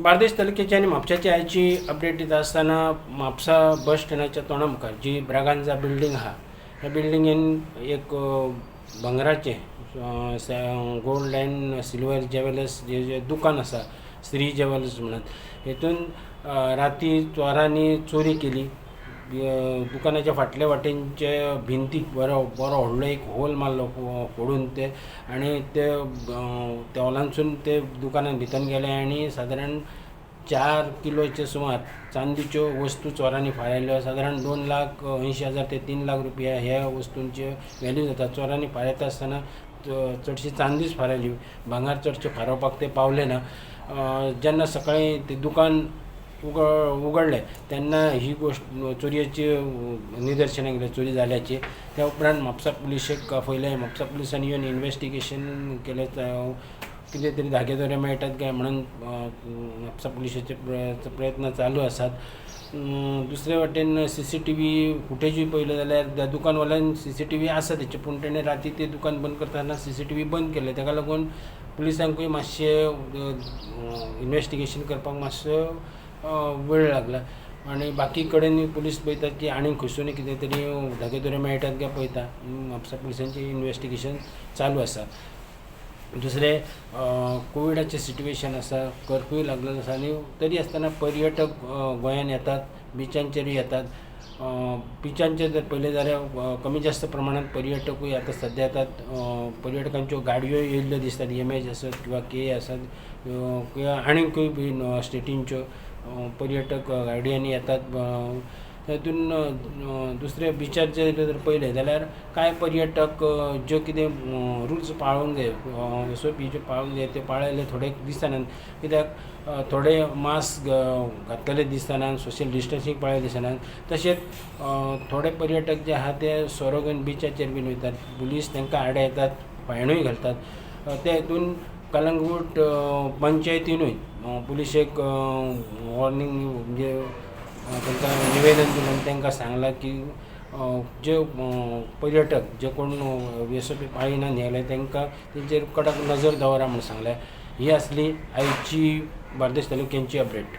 बार्देश तालुक्याची आनी म्हापशाची आयची अपडेट दिता आसतना म्हापसा बस स्टँडाच्या तोंडा मुखार जी ब्रागांजा बिल्डींग आहा, ह्या बिल्डिंगेन एक भांगराचें गोल्ड एंड सिल्वर ज्वेलर्स जे दुकान आसा, श्री ज्वेलर्स म्हणून, हेतून राती चोरांनी चोरी केली. दुकानाच्या फाटल्या वाटेनचे भिंतीक बरो बरो व्हडलो एक होल मारलो फोडून ते, आनी ते त्या होलांतसून ते दुकानान भितर गेले आनी सादारण 4 किलोचे सुमार चांदीच्यो वस्तू चोरांनी फारायल्यो. सादारण 2,80,000 ते 3 लाख रुपया ह्या वस्तूंचे व्हॅल्यू जाता. चोरांनी फारायता आसतना चडशी चांदीच फारायली, भांगर चडशें फारोवपाक ते पावले ना. जेन्ना सकाळीं ते दुकान उगडलें तेन्ना ही गोश्ट चोरयेची निदर्शनाक येयलें, चोरी जाल्याची. त्या उपरांत म्हापसा पुलिशेक आपयलें. म्हापसा पुलिसांनी येवन इन्वेस्टिगेशन केलें, कितें तरी धागे दोरे मेळटात काय म्हणून म्हापसा पुलिशेचे प्रयत्न चालू आसात. दुसरे वाटेन CCTV फुटेजूय पळयलें जाल्यार त्या दुकानवाल्यान CCTV आसा तेचे, पूण तेणें राती तें दुकान बंद करतना CCTV बंद केलें. ताका लागून पुलिसांकूय मातशें इन्वेस्टिगेशन करपाक मातसो वेळ लागला आनी बाकी कडेन पुलीस पळयतात की आनी खंयसून कितें तरी धागे दोरे मेळटात काय पळयता. म्हापसा पुलिसांचें इन्वेस्टिगेशन चालू आसा. दुसरें कोविडाचें सिट्युएशन आसा, कर्फ्यू लागलेलो आसा आनी तरी आसतना पर्यटक गोंयान येतात, बिचांचेरूय येतात. बिचांचेर जर पळयलें जाल्यार कमी जास्त प्रमाणांत पर्यटकूय आतां सद्या येतात. पर्यटकांच्यो गाडयोय येयल्ल्यो दिसतात, एम एच आसत किंवा के आसत किंवा आनीकूय बी स्टेटींच्यो पर्यटक गाडयांनी येतात. तातूंत दुसरे बिचार जर पळयलें जाल्यार कांय पर्यटक ज्यो कितें रुल्स पाळूंक जाय, SOP ज्यो पाळूंक जाय ते पाळिल्ले थोडे दिसनात. कित्याक थोडे मास्क घातलेले दिसनात, सोशल डिस्टन्सींग पाळिल्लें दिसनात. तशेंच थोडे पर्यटक जे आहा ते सोरो घेवन बिचाचेर बीन वयतात, पुलीस तांकां आडायतात, फायनूय घालतात. ते हितून कलंगूट पंचायतीनूय पुलिशेक वॉर्निंग म्हणजे तांकां निवेदन दिलें आनी तांकां सांगलां की जे पर्यटक जे कोण SOP पाळिना न्ही तांकां तेंचेर कडक नजर दवरा म्हूण सांगलें. ही आसली आयची बार्देश तालुक्यांची अपडेट.